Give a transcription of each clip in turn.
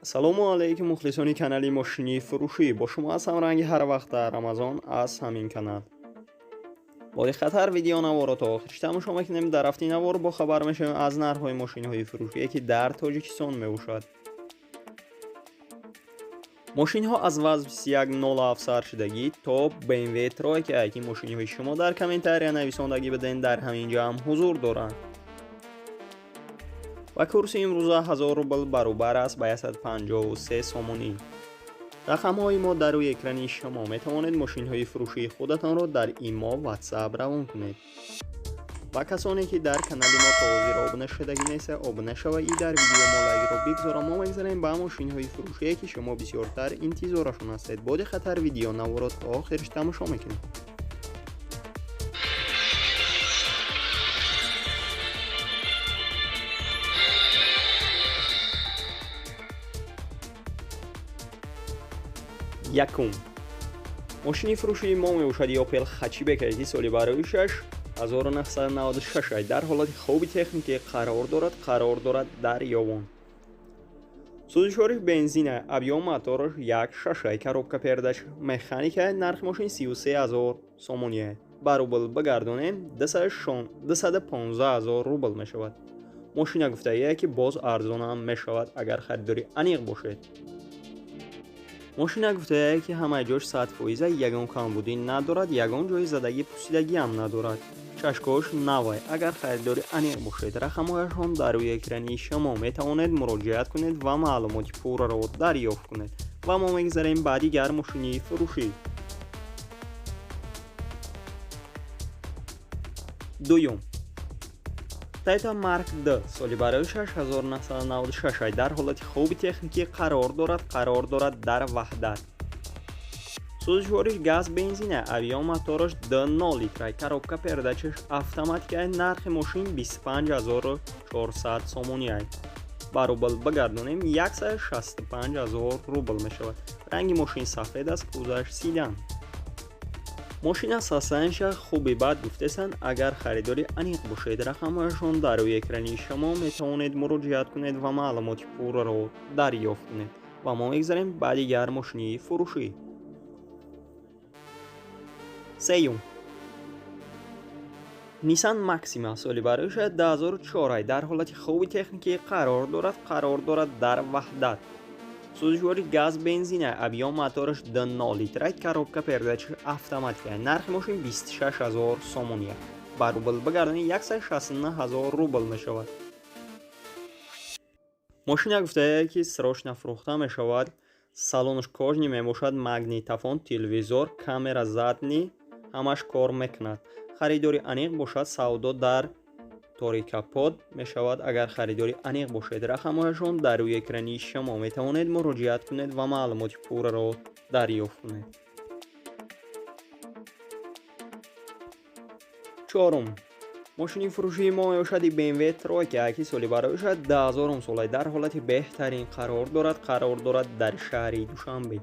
Ассалому алайкум, мухлисони канали мошини фурӯшӣ. Бо шумо ҳастам ранги ҳар вақта Рамазон аз ҳамин канал. Бо диққаттар видеонаворро то охириш тамошо мекунем. Дар рафти навор бохабар мешавем аз нархҳои мошинҳои фурӯшие, ки дар Тоҷикистон мебошад. Мошинҳо аз ВАЗ 2107 саршудагӣ то BMW тройка, ки мошинҳои шумо дар комментария нависондагӣ биден, дар ҳамин ҷо ҳам ҳузур доранд. Ва курси имрӯза 1000 рубл баробар аст ба 153 сомонӣ. Рақамҳои мо дар рӯи экрани шумо, метавонед мошинҳои фурӯшии худатонро дар имо, WhatsApp равон кунед. Ва касоне, ки дар канали мо то ҳозир обуна шудагӣ неста, обуна шава и дар видео мо лайкро бигзора. Мо мегзарем ба мошинҳои фурӯшие, ки шумо бисёртар интизорашон ҳастед. Бо диққаттар видеонаворро то охириш тамошо мекунем. Якум мошини фурӯшии мо мебошад Опел Хатчбек, ки соли бароишаш 1996, дар ҳолати хуби техникӣ қарор дорад дар Ёвон. Сӯзишвориш бензина, объём мотораш 1,6, коробка передач механика. Нархи мошин 33 ҳазор сомония. Ба рубл бигардонем, 215 ҳазор рубл мешавад. Мошина гуфтагие, ки боз арзонам мешавад, агар харидори аниқ бошед. Мошина гуфтае, ки ҳамаи ҷош 100%, ягон камбудӣ надорад, ягон ҷои задагӣ, пусидагиам надорад, чашкош навай. Агар харидори аниқ бошед, рақамҳояшон дар рӯи экрани шумо, метавонед муроҷиат кунед ва маълумоти пурраро дарёфт кунед. Ва мо мегзарем ба дигар мошини фурӯшӣ. Дуюм Toyota Mark II, соли барои 1996, дар ҳолати хуби техникӣ қарор дорад дар Ваҳдат. Сӯзишвориш газ, бензина, объём мотораш 2,0 литра, коробка передачаш автоматика. Нархи мошин 25 400 сомонӣ. Ба рубл бигардонем, 165 ҳазор рубл мешавад. Ранги мошин сафед аст, кузоваш седан. Мошина состояниеша хуби бад гуфтесанд. Агар харидори аниқ бошед, рақамҳояшон дар рӯи экрани шумо, метавонед муроҷиат кунед ва маълумоти пурраро дарёфт кунед. Ва мо мегзарем ба дигар мошини фурӯшӣ. Сеюм Nissan Maxima, соли бароиша 2004, дар ҳолати хуби техникӣ қарор дорад дар Ваҳдат. Сӯзишвори газ, бензина, объём мотораш 2,0 литра, коробка передач автоматика. Нархи мошин 26 ҳазор сомония. Ба рубл бигардонӣ, 169 ҳазор рубл мешавад. Мошина гуфтае, ки срочно фурӯхта мешавад. Салонаш кожаный мебошад, магнитофон, телевизор, камера задний ҳамаш кор мекунад. Харидори аниқ бошад, савдо дар торикапод мешавад. Агар харидори аниқ бошед, рақамҳояшон дар рӯи экрани шумо, метавонед муроҷиат кунед ва маълумоти пурраро дарёфт кунед. Чорум мошини фурӯшии мо мебошади BMW тройка, ки соли бароиша 2000 сола, дар ҳолати беҳтарин қарор дорад дар шаҳри Душанбе.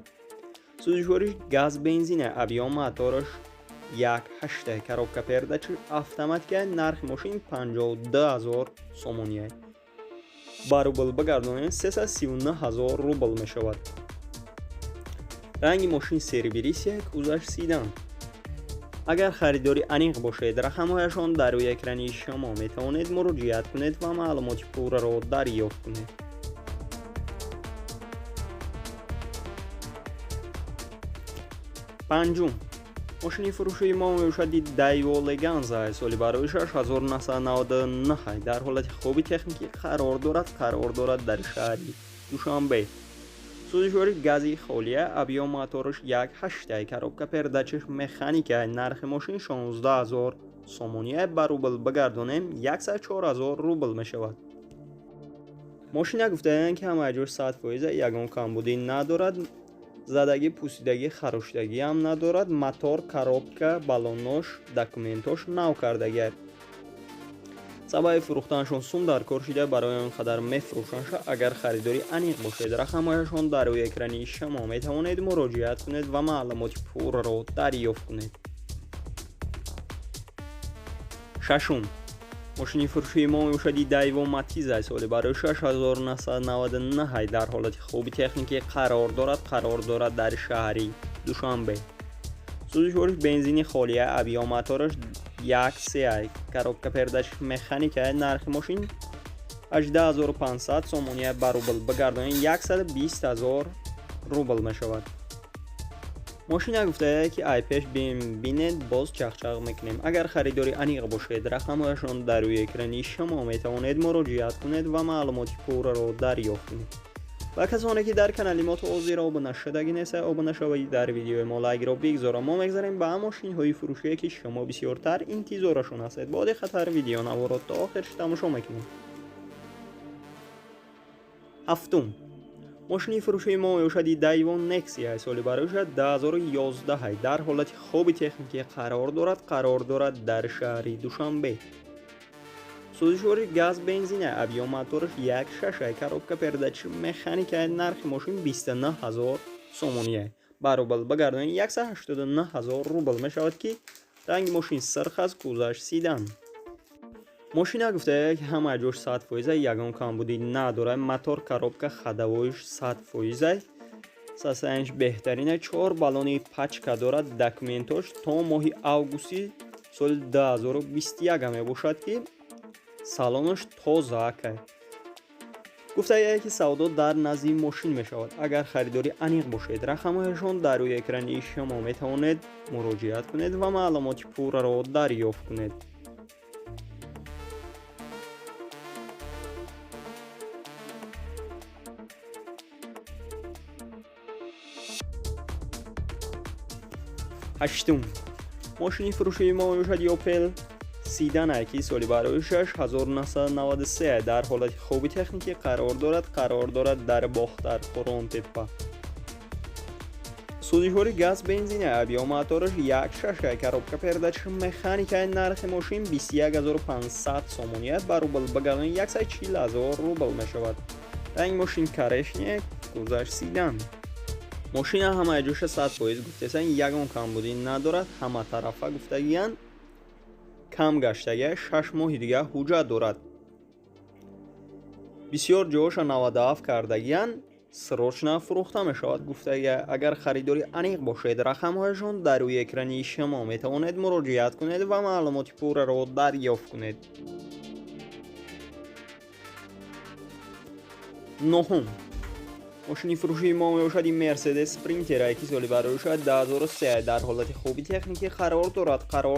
Сӯзишвориш газ, бензина, объём мотораш 1,8, коробка передач автоматика. Нархи мошин 52 ҳазор сомония. Ба рубл бигардонем, 339 ҳазор рубл мешавад. Ранги мошин серебристый, кузоваш седан. Агар харидори аниқ бошед, рақамҳояшон дар рӯи экрани шумо, метавонед муроҷиат кунед ва маълумоти пурраро дарёфт кунед. Панҷум мошини фурӯшии мо мебошади Daewoo Leganza, соли бароишаш 1999, дар ҳолати хуби техникӣ қарор дорад дар шаҳри Душанбе. Сӯзишвори гази холия, объём мотораш 1,8, коробка передачаш механика. Нархи мошин 16 ҳазор сомония. Ба рубл бигардонем, 104 ҳазор рубл мешавад. Мошина гуфтаанд, ки ҳамаи ҷош 100%, ягон камбудӣ надорад, задагӣ, пусидагӣ, харошидагиам надорад. Мотор, коробка, баллонош, документош нав кардагиа. Сабаби фурӯхтанашон сум дар кор шида, барои он қадар мефурӯшандша. Агар харидори аниқ бошед, рақамҳояшон дар рӯи экрани шумо, метавонед муроҷиат кунед ва маълумоти пурраро дарёфт кунед. Шашум Мошини фурӯшии мо мебошад Дайво Матиза соли барои 6999 дар ҳолати хуби техникӣ қарор дорад дар шаҳри Душанбе. Сӯзишвориш бензини холия, объём мотораш 1.3, коробка передач механика. Нархи мошин 18500 сомония, ба рубл бигардонед 120 000 рубл мешавад. Мошина гуфтае ки ай пеш бинед, боз чахчақ мекунем. Агар харидори аниқ бошед, рақамҳояшон дар рӯи экрани шумо, метавонед муроҷиат кунед ва маълумоти пурраро дарёфт кунед. Ва касоне ки дар канали мо то ҳозир обуна шудагӣ нестед, обуна шавед, дар видеои мо лайкро бигзоред. Мо мегзарем ба мошинҳои фурӯшие ки шумо бисёртар интизорашон ҳастед. Бо диққаттар видеонаворо то охирш тамошо мекунем. Ҳафтум. Мошини фурӯшии мо мебошад Дайво Нексия соли барои 2011 дар ҳолати хуби техникӣ қарор дорад дар шаҳри Душанбе. Сӯзишвори газ бензина, объём мотораш 1.6, коробка передач механика. Нархи мошин 29 000 сомония, ба рубл бигардонед 189 000 рубл мешавад, ки ранги мошин сирх аст, кузаш седан. Мошина гуфтае ки ҳама ҷош 100%, ягон камбудӣ надорад. Мотор, коробка, ходовойш 100%, состояниш беҳтарина. 4 баллони пачка дорад. Документош то моҳи августи соли 2021 мебошад, ки салонаш тоза акай. Гуфтае ки савдо дар назди мошин мешавад. Агар харидори аниқ бошед, рақамҳояшон дар рӯи экрани шумо, метавонед муроҷиат кунед ва маълумоти пурраро дарёфт кунед. Ҳаштум. Мошини фурӯшии мо мебошад Опел Седан ки соли барои 6993 дар ҳолати хуби техникӣ қарор дорад дар Бохтар, Қурғонтеппа. Сӯзишвори газ бензина, объём мотораш 1.6, коробка передач механика. Нархи мошин 21500 сомония, ба рубл бигардонед 140 000 рубл мешавад. Ранги мошин коричневый, кузаш седан. Мошина ҳамаи ҷоша 100% гуфтесан, ягон камбудӣ надорад, ҳама тарафа гуфтагиян кам гаштагия, 6 моҳи дига ҳуҷҷат дорад. Бисёр ҷоҳоша 97 кардагиян, срочно фурӯхта мешавад гуфтагия. Агар харидори аниқ бошед, рақамҳояшон дар рӯи экрани шумо, метавонед муроҷиат кунед ва маълумоти пурраро дарёфт кунед. Нуҳум. Мошини фурӯшии мо мебошад Мерседес Спринтер ки соли барои 2003 дар ҳолати хуби техникӣ қарор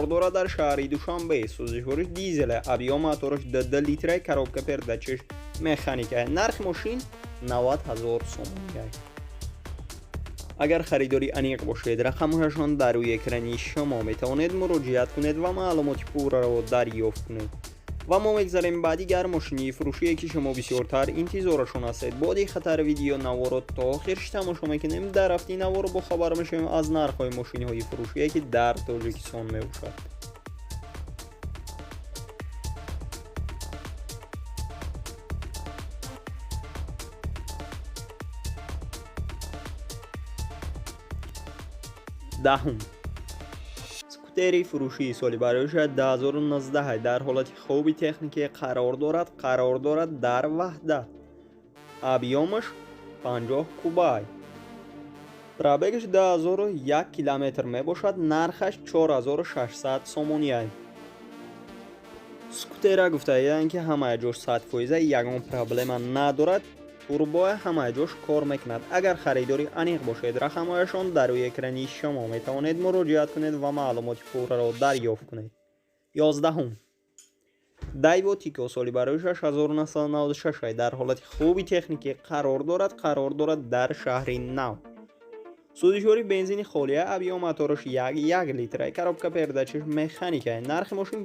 дорад дар шаҳри Душанбе. Сӯзишвориш дизел, объём мотораш 2 литра, коробка передачаш механика. Нархи мошин 90 000 сомония. Агар харидори аниқ бошед, рақамҳояшон дар рӯи экрани шумо, метавонед муроҷиат кунед ва маълумоти пурраро дарёфт кунед. Ва мо мегзарем ба дигар мошини фурӯшие ки шумо бисёртар интизорашон ҳастед. Бо диққаттар видео наворо то охирш тамошо мекунем. Дар рафти наворо бохабар мешавем аз нархҳои мошиниҳои фурӯшие ки дар Тоҷикистон мебошад. Даҳум. Скутери фурӯшии соли барои 2019 дар ҳолати хуби техникӣ қарор дорад дар Ваҳдат. Объёмаш 50 кубай. Пробегаш 2001 километр мебошад, нархаш 4600 сомония. Скутера гуфтаанд ки ҳамаи ҷош 100%, ягон проблема надорад, турбоя ҳамаи ҷош кор мекунад. Агар харидори аниқ бошед, рақамҳояшон дар рӯи экрани шумо, метавонед муроҷиат кунед ва маълумоти пурраро дарёфт кунед. 11. Дайво Тико соли барои 6996 дар ҳолати хуби техникӣ қарор дорад дар шаҳри Нав. Сӯзишвори бензини холия, объём мотораш 1.1 литра, коробка передачаш механика. Нархи мошин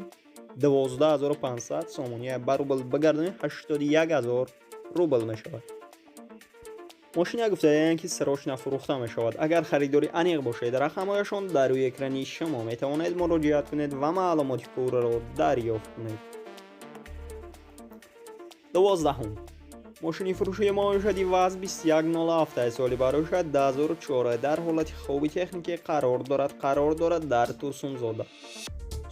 12500 сомония, ба рубл бигардонед 81 000 рубл мешавад. Мошина гуфтаанд ки срочно фурӯхта мешавад. Агар харидори аниқ бошед, рақамҳояшон дар рӯи экрани шумо, метавонед муроҷиат кунед ва маълумоти пурраро дарёфт кунед. 12. Мошини фурӯшии мо мебошад ВАЗ 2107 соли барои 2004 дар ҳолати хуби техникӣ қарор дорад дар Турсунзода.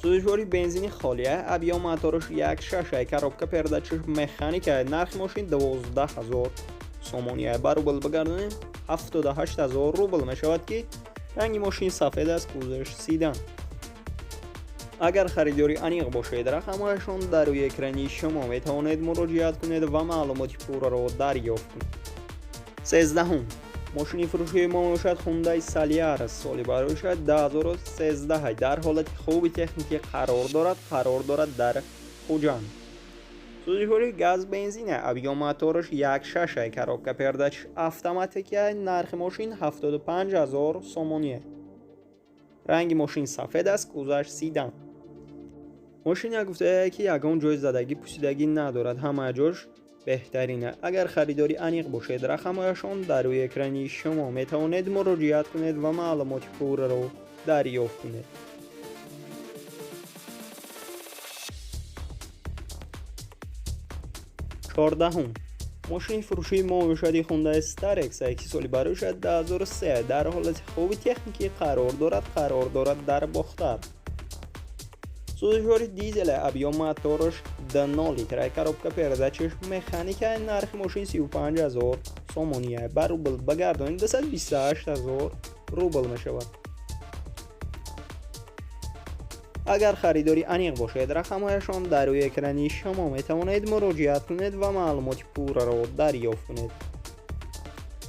Сӯзишвори бензини холия, объём мотораш 1,6, коробка передачаш механика. Нархи мошин 12 000 сомонӣ. Ба рубл бигардонем, 78 000 рубл мешавад, ки ранги мошин сафед аст, кузоваш седан. Агар харидори аниқ бошед, рақамҳояшон дар рӯи экрани шумо, метавонед муроҷиат кунед ва маълумоти пурраро дарёфт кунед. 13-ҳум мошини фурӯшии мо мебошад Хундай Солярис, соли бароишад 2013, дар ҳолати хуби техникӣ қарор дорад дар Хуҷанд. Сӯзишвори газ бензина, объём мотораш 1,6, коробка передач автоматика. Нархи мошин 75 000 сомонӣ. Ранги мошин сафед аст, кузоваш седан. Мошин гуфтае, ки ягон ҷои задагӣ, пусидагӣ надорад, ҳама ҷош беҳтарина. Агар харидори аниқ бошед, рақамҳояшон дар рӯи экрани шумо, метавонед муроҷиат кунед ва маълумоти пурраро дарёфт кунед. 14-ҳум мошини фурӯшии мо мебошад Хундай Starex, ки соли бароишад 2003, дар ҳолати хуби техникӣ қарор дорад дар Бохтар. Сӯзишвори дизеле, объём мотораш 2,0 литра, коробка передачаш механика. Нархи мошин 35 000 сомонӣ. Ба рубл багардонем, 228 000 рубл мешавад. Агар харидори аниқ бошед, рақамҳояшон дар рӯи экрани шумо, метавонед муроҷиат кунед ва маълумоти пурраро дарёфт кунед.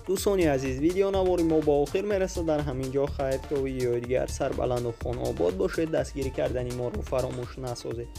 Дӯстони азиз, видеонавори мо ба охир мерасад дар ҳамин ҷо. Хайр, то видеои дигар сарбаланду хонаобод бошед. Дастгирӣ кардани моро фаромӯш насозед.